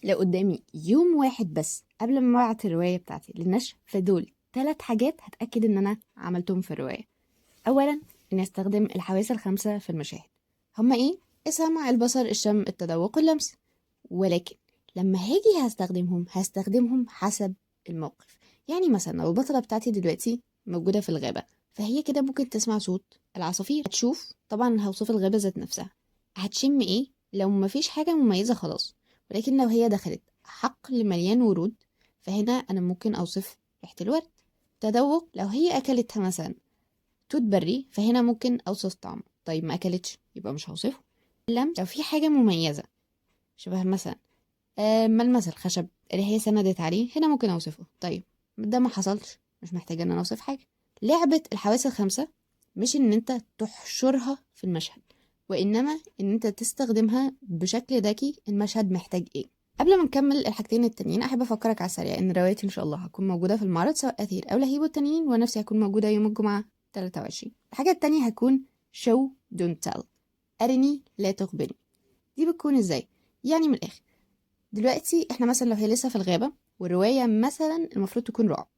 لو قدامي يوم واحد بس قبل ما ابعت الرواية بتاعتي للنشر، فدول 3 حاجات هتأكد ان انا عملتهم في الرواية. اولا، اني استخدم الحواس الخمسة في المشاهد. هما ايه؟ السمع، البصر، الشم، التذوق، واللمس. ولكن لما هاجي هستخدمهم حسب الموقف. يعني مثلا لو البطلة بتاعتي دلوقتي موجودة في الغابة، فهي كده ممكن تسمع صوت العصافير، هتشوف طبعا هوصف الغابة ذات نفسها، هتشم ايه؟ لو مفيش حاجة مميزة خلاص. ولكن لو هي دخلت حقل مليان ورود، فهنا أنا ممكن أوصف ريحة الورد. تذوق، لو هي أكلتها مثلا توت بري، فهنا ممكن أوصف طعمه. طيب ما أكلتش يبقى مش هوصفه. اللمس، لو في حاجة مميزة شبه مثلا ملمس الخشب اللي هي سندت عليه، هنا ممكن أوصفه. طيب ده ما حصلش، مش محتاجة إن أنا أوصف حاجة. لعبة الحواس الخمسة مش إن أنت تحشرها في المشهد، وإنما إن أنت تستخدمها بشكل ذكي. المشهد محتاج إيه؟ قبل ما نكمل الحاجتين التانيين، أحب أفكرك على السريع إن روايتي إن شاء الله هتكون موجودة في المعرض سواء أثير أو لهيب والتانيين، ونفسي هكون موجودة يوم الجمعة 23. الحاجة التانية هتكون show don't tell، أرني لا تخبرني. دي بتكون إزاي؟ يعني من الآخر دلوقتي إحنا مثلا لو هي لسه في الغابة والرواية مثلا المفروض تكون رعب،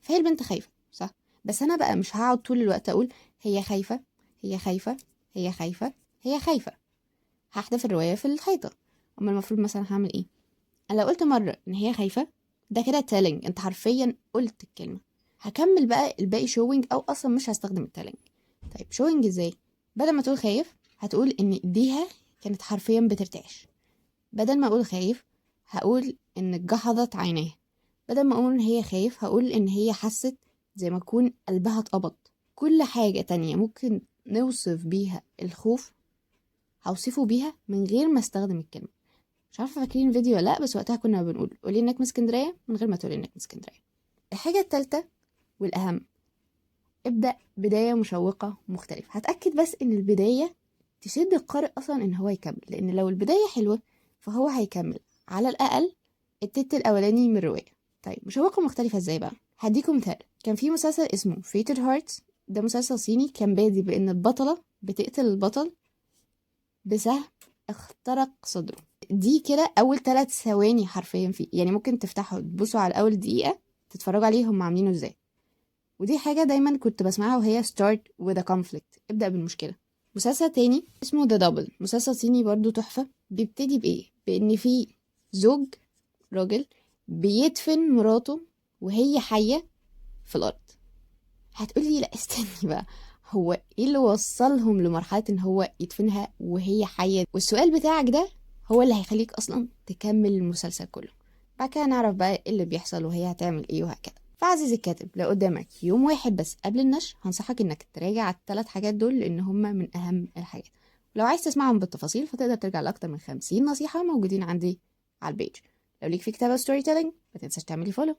فهي البنت خايفة صح؟ بس أنا بقى مش هقعد طول الوقت أقول هي خايفة هي خايفة هي خايفة هي خايفة، هحذف الرواية في الحيطة. أما المفروض مثلا هعمل إيه؟ أنا لو قلت مرة إن هي خايفة، ده كده telling، أنت حرفيا قلت الكلمة. هكمل بقى الباقي showing، أو أصلا مش هستخدم ال telling. طيب showing إزاي؟ بدل ما تقول خايف هتقول إن إيديها كانت حرفيا بترتعش. بدل ما أقول خايف هقول إن جحظت عينيها. بدل ما أقول إن هي خايف هقول إن هي حست زي ما تكون قلبها اتقبض. كل حاجة تانية ممكن نوصف بيها الخوف هوصفه بيها من غير ما استخدم الكلمة. مش عارفة فاكرين الفيديو ولا لأ، بس وقتها كنا بنقول قولي إنك من اسكندرية من غير ما تقولي إنك من اسكندرية. الحاجة التالتة والأهم، ابدأ بداية مشوقة مختلفة. هتأكد بس إن البداية تشد القارئ أصلا إن هو يكمل، لأن لو البداية حلوة فهو هيكمل على الأقل التت الأولاني من الرواية. طيب مشوقة مختلفة إزاي بقى؟ هديكم مثال. كان في مسلسل اسمه Fated Hearts، ده مسلسل صيني كان بادي بإن البطلة بتقتل البطل بسهم اخترق صدره. دي كده أول 3 ثواني حرفيا فيه، يعني ممكن تفتحوا تبصوا على أول دقيقة تتفرجوا عليه هم عاملينه إزاي. ودي حاجة دايما كنت بسمعها وهي start with a conflict، ابدأ بالمشكلة. مسلسل تاني اسمه The Double، مسلسل صيني برضو تحفة. بيبتدي بإيه؟ بإن في زوج راجل بيدفن مراته وهي حية في الأرض. هتقولي لا استني بقى، هو ايه اللي وصلهم لمرحلة ان هو يدفنها وهي حية؟ والسؤال بتاعك ده هو اللي هيخليك اصلا تكمل المسلسل كله. بعد كده نعرف بقى ايه اللي بيحصل وهي هتعمل ايه وهكذا. فعزيزي الكاتب، لو قدامك يوم واحد بس قبل النشر، هنصحك انك تراجع على الثلاث حاجات دول لان هما من اهم الحاجات. ولو عايز تسمعهم بالتفاصيل فتقدر ترجع لاكتر من 50 نصيحة موجودين عندي على ال page. لو ليك في كتابة storytelling ما تنساش تعملي follow.